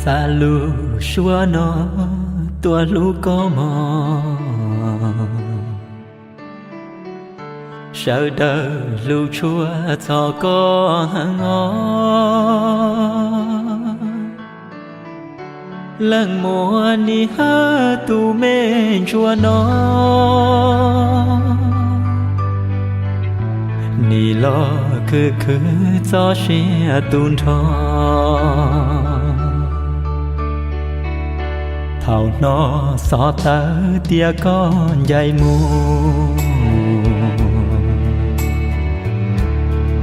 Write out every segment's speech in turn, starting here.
Pab lub suab no tuaj hlub koj mog, sawv daws hlub tshua txog koj heev os. Leej muam nim hawm tus me ntsuag no, nim los khwv khwv txoj sia tu nrho. Thaum hnov xov tawv tias koj ncaim mus,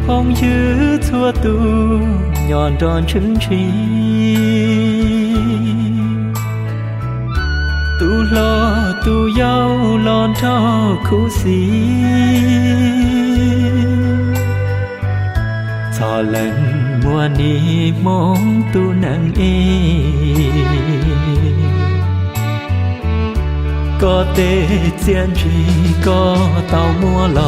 phooj ywg txhua tus nyob nrog ntshwb ntshis. Tus hlob tus yau los nrog khuv xim, txog leej muam nim hmoov tus neeg ib. Koj tej txiaj ntsig koj tau muab los,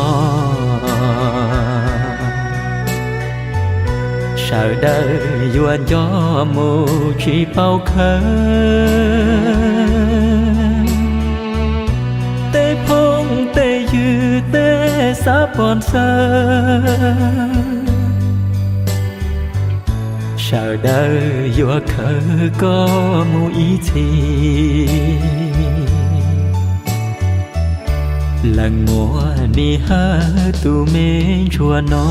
sawv daws yuav nco mus tsis paub khawb. Tej phooj tej ywg tej xav pom xawb, sawv daws yuav khawb koj mus ib txhis. Leej muam nim hawm tus me ntsuag no,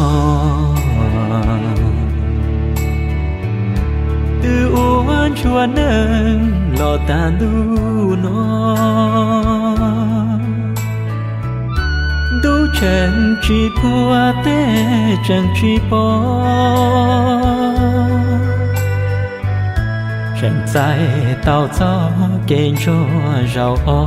twb ua ntsuag neeg los tag ntuj no. Ntuj tseem tsis puag teb tseem tsis pom, tseem txais tau txoj kev ntsuag zaum os.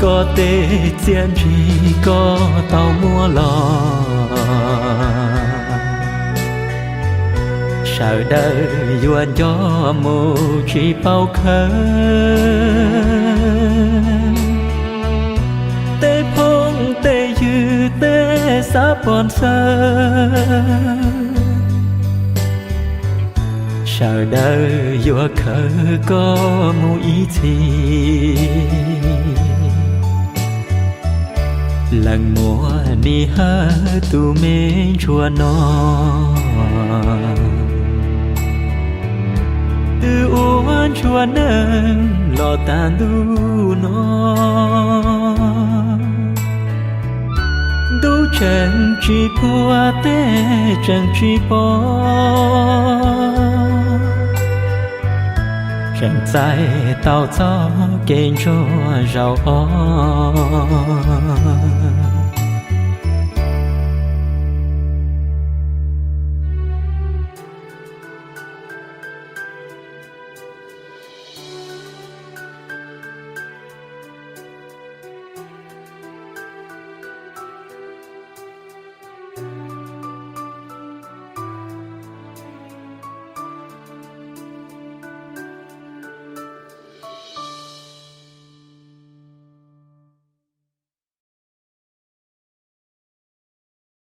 Koj tej txiaj ntsig koj tau muab los, sawv daws yuav nco mus tsis paub khawb. Tej phooj tej ywg tej xav pom xawb, sawv daws yuav khawb koj mus ib txhis. Leej muam nim hawm tus me ntsuag no, twb ua ntsuag neeg los tag ntuj no. Ntuj tseem tsis puag teb tseem tsis pom, tseem txais tau txoj kev ntsuag zaum os.